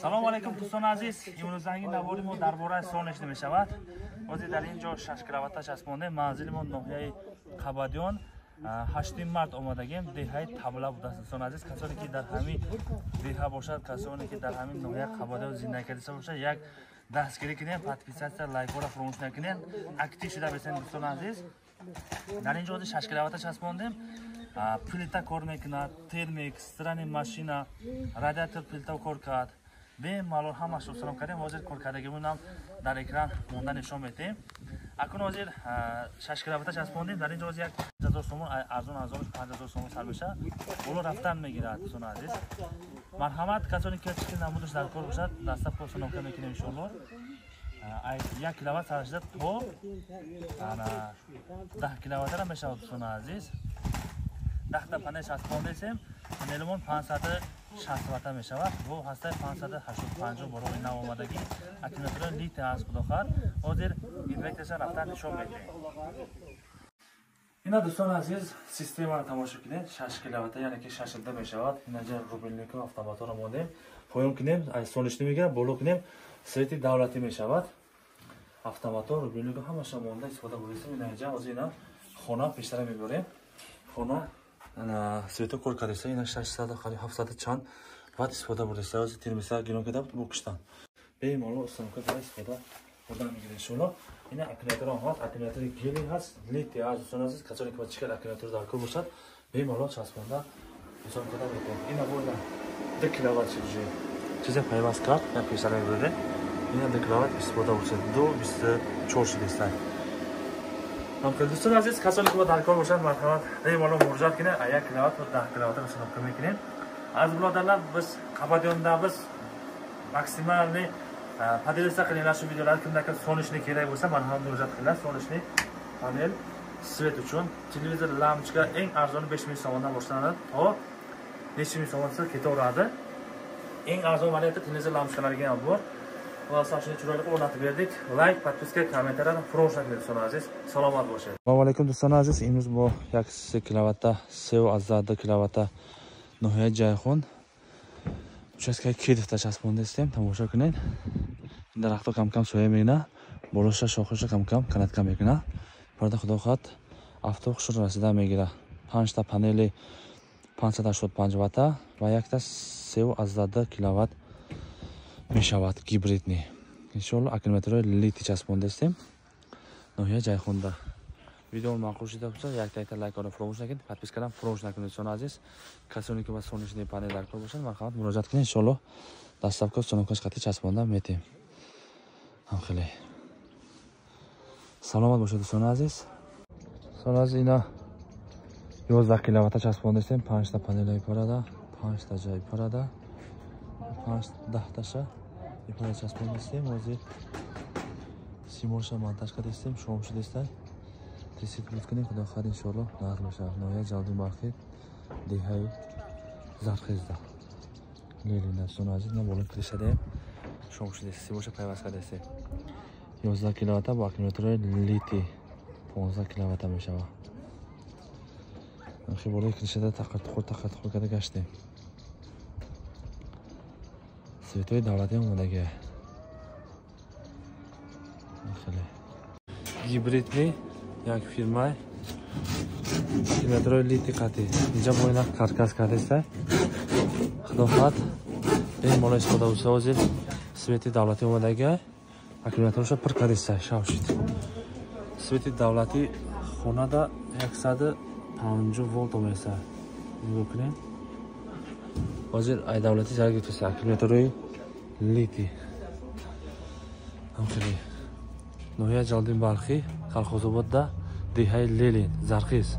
Салом алейкум, дӯстони азиз. Имрӯзанги навори мо дар бораи солнечный мешавад. Ҳозир дар ин ҷо 6 киловатта часпондем. Манзили мо ноҳияи Қабадиён, 8 март омадагем, деҳаи Табла будааст. Дӯстони азиз, касоне ки дар ҳамин деҳа бошад, касоне ки дар ҳамин ноҳияи Қабадиён зиндагӣ карда бошад, як дастгирӣ кунем, подписаться, лайкҳоро фаромӯш накунед, актив шуда бисен. Дӯстони азиз, дар ин ҷо ҳозир 6 киловатта часпондем. Плита кор мекунад, термик, стиральный машина, радиатор, плита кор кард, бемалол ҳамааш установка кардем. Ҳозир коркардагимонам дар экран монда нишон медиҳем. Акун ҳозир 6 киловатта часпондем. Дар ин ҷо ҳозир 1000 сомон, арзон арзонаш 5000 сомон сар мешавад, боло рафтан мегирад. Дӯстони азиз, марҳамат, касоне ки чӣ намудаш дар кор бошад, доставка, установка мекунем, иншоалло. 1 киловатт сар шуда то 10 киловаттара мешавад. Дӯстони азиз, 10та панел часпондесем, панелмон 560 ватта мешавад. Бо ҳастаи 585 борои нав омадагӣ, аккумулятори литий аст. Худохоҳад, ҳозир инверторша рафтан нишон медиҳем. Ина, дӯстони азиз, системаро тамошо кунед. 6 киловатта, яъне ки 6 д мешавад. Инаҷа рубильнико, автоматҳоро мондем. Поён кунем, солнечный мегирад, боло кунем, свети давлатӣ мешавад. Автоматҳо, рубильнико ҳамаша монда истифода бурдесем. Инаҷа ҳозир ина хона пештара мебарем. Хона свето кор кардеса, ина 600, 700 чанд ватт истифода бурдеса. Ҳозир термоса гирон карда буд, бо киштан бемалол установка карда истифода бурдан мегирад, иншоалло. Ина аккумуляторам ҳаст, аккумулятори гелий ҳаст, литий ҳаст. Дӯстони азиз, касоне ки ба чӣ хел аккумулятор дар кор бошад, бемалол часпонда установка карда метавонад. Ина бо ина 2 киловатт шуд, чизе пайваст кард, я пештара мебурде. Ина 2 киловатт истифода бурд, 2,24 шудеста. Дӯстони азиз, касоне ки дар кор бошанд, марҳамат, бемалол муроҷиат кунед. 1 киловатт то 10 киловатт установка мекунем. Аз бародарlar, biz Qabadiyondamiz. Максимальный поделиться qilinglar shu videolarni. Kimda kim солнечный kerak bo'lsa, marhamat, murojaat qilinglar. Солнечный panel свет uchun, televizor, lampochka eng arzoni 5000 so'mdan boshlanadi, to necha ming so'mgacha ketaveradi. Eng arzon varianti televizor, lampochkalarga ham bor. Xulosa, shuni chiroyli qilib o'rnatib berdik. Лайк, подписка, kommentariyani фаромӯш накунед, дӯстони азиз. Саломат бошед. Assalomu alaykum, дӯстони азиз. Имрӯз мо як 3 киловатта, 3,2 киловатта ноҳияи Ҷайҳун, участкаи Кедовта часпондастем. Тамошо кунед, дарахто кам-кам соя мекунад, болоша шохаша кам-кам канатка мекунад. Парда, худо хоҳад, афтоб хушро расида мегирад. Панҷта панели 585 ватта ва якта 3,2 киловатт мешавад, гибридный, иншоалло. Аккумуляторҳои литий часпондастем ноҳияи Ҷайхунда. Видео маъқул шуда бошад, якта якта лайкро фаромӯш накунед, подпискаам фаромӯш накунед. Дӯстони азиз, касоне ки ба солнечный панел дар кор бошанд, марҳамат, муроҷиат кунед, иншоалло, доставка, установкаш қатъи часпонда метем. Ҳам хеле саломат бошед, дӯстони азиз. Дӯстони азиз, ина 11 киловатта часпондастем. Панҷта панелаи парада, панҷта ҷай парада, панҷ 10таша ипарада часпондастем. Ҳозир симорша монтаж кардастем. Шом шудастай, тесит буд кунем. Худо хоҳад, иншоалло, нағз мешавад. Ноҳияи Ҷалдин Барқӣ, деҳаи Зархезда, Ленин. Дӯстони азиз, на боло крышадаем. Шом шудааст, симоша пайваст кардастем. 11 киловатта бо аккумуляторҳои литий 15 киловатта мешавад. Хи болои крышада тақир-туқур, тақир-туқур карда гаштем. Светои давлатӣ омодагия, хеле гибридный, як фирмай, аккумуляторҳои литий қатъи. Инҷа бо ина каркас кардеста. Худо хоҳад, бемалол истифода буса. Ҳозир свети давлатӣ омадагия, аккумуляторша пур кардеста, шав шуд. Свети давлатӣ хонада 150 волт омеса, нигоҳ кунед. Ҳозир ай давлатӣ зар гирифтеста, аккумуляторҳои литий. Ҳамхеле ноҳияи Ҷалдин Балхӣ, Колхозободда, деҳаи Ленин, Зархез.